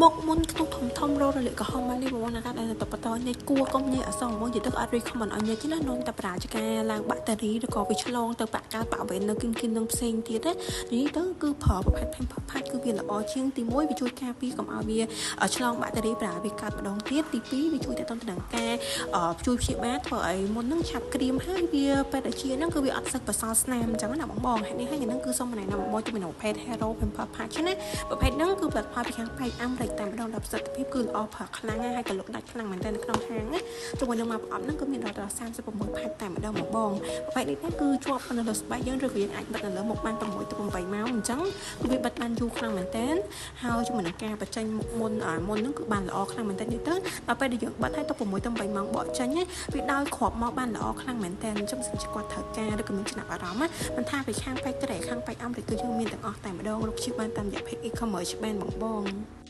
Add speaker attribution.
Speaker 1: មុខមុនខ្ទុះធំធំរករលាកក្រហមមកនេះបងប្អូនណាដែលទៅបន្តញែកគួរកុំញែកអសងបងនិយាយទៅអត់ recommend ឲ្យញែកទេណានាំតែប្រាជាការឡើងបាក់តេរីឬក៏វាឆ្លងទៅបាក់កើតបាក់វេននៅគិនគិននឹងផ្សេងទៀតណានេះទៅគឺប្រើប្រភេទ pimple patch គឺវាល្អជាងទី1វាជួយការពារកុំឲ្យវាឆ្លងបាក់តេរីប្រាវាកើតម្ដងទៀតទី2វាជួយទៅនឹងការជួយព្យាបាលធ្វើឲ្យមុននឹងឆាប់ក្រៀមហើយវាពេលដែលជាហ្នឹងគឺវាអត់សឹកបសល់ស្នាមអញ្ចឹងណាបងបងហេតុនេះហើយហ្នឹងគឺសូមណែនាំបងបងជាមួយនឹងប្រភេទ Hero Pimple Patch ណាប្រភេទហ្នឹងគឺផលិតផលពីខាងប៉ែកអាមេរិកតែម្ដងដល់ប្រសិទ្ធភាពគឺល្អប្រើខ្លាំងហើយក៏លក់ដាច់ខ្លាំងមែនទែននៅក្នុងហាងណាជាមួយនឹងមកប្រអប់ហ្នឹងគឺមានដល់36ផាច់តែម្ដងបងបងប្រភេទនេះដែរគឺជាប់នៅលើស្បែកយើងឬក៏យើងអាចបិទនៅលើមុខបាន6ទៅ8ម៉ោងអញ្ចឹងគឺវាបិទបានយូរខ្លាំងមែនទែនហើយជាមួយនឹងការបញ្ចេញមុខមុនមុនហ្នឹងគឺបានល្អខ្លាំងមែនទែននេះទៅដល់ពេលដែលយើងបិទហើយទៅ6ទៅ8ម៉ោងបកចេញវាដោយគ្រាប់មកបានល្អខ្លាំងមែនទែនអញ្ចឹងសិនជាគាត់ត្រូវការឬក៏មានចំណាប់អារម្មណ៍មិនថាពីខាងប៉ែកត្រេខាងប៉ែកអាមេរិកគឺយើងមានទាំងអស់តែម្ដងរកជិះបានតាមរយៈ page e-commerce បានបងបង។